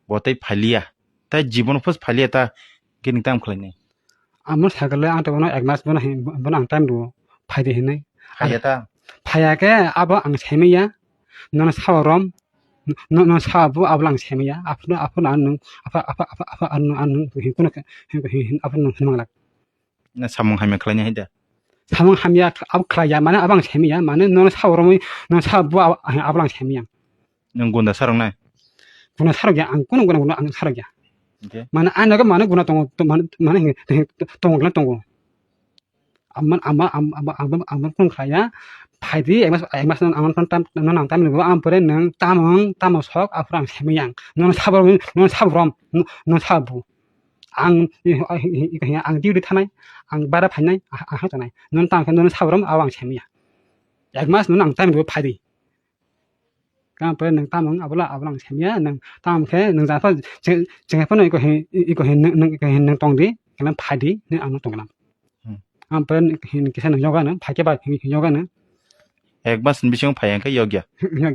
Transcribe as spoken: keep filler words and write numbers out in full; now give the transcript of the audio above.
Bo tei phaliya. Tai jibon phos phaliya ta kini tam khlainai. Amo sakale ang tei bono ek mas bono hin, bono ang time rwo. Phaidi hinai. Phaiya ta. Phaiya khe abo ang saimaya. Nono sao rom. No, no sao bo abo ang saimaya. Aphuru, aphuru ang nung, apha, apha, apha, apha ang nung, ang nung hin kuno khe, hin, hin, hin, aphuru nung hin manglak. Na samung hamya khlainai hai da. Samung hamya kh-, abo khlaiya, mane abo ang saimaya, mane nono sao romwi, nono sao bo abo, abo ang saimaya. Nung gunda sarok nai? Guna sarok ya, ang kuno guna, guna ang sarok ya. Hingke? Mane ano ke mane guna tongo, to-, mane, mane hinge, to-, to-, tongo guna tongo. Amman, amma, am-, amma, amma, amma kung khlaiya, phaidi, ek mas, ek mas nang, ang tam, nang tam ni bo, am pore nang tamung, tamung sok, aphuru ang saimaya ang. Nono sabo, nono sabo rom, no-, nono sabo. Ang, i, i, i, i, ang duty thanai, ang bara phainai, ah, ah, thanai. Nono tam khe nono sabo rom, abo ang saimaya. Ek mas nono ang time rwo phaidi. Tamo pore nwng tamo wng abola, abola ang saimaya, nwng tamo khe nwng jafo, cheng-, chengphano iko hin, iko hin nwng, nwng, iko hin nwng tongdi, khe nwng phaidi, nwng ang nwng tonglam. Hmm. Ang pore hin kisa nwng yogano, phaikhe ba hin, hin yogano. Ek mas ni bisingo phai hwnkhe yogya. Yog-,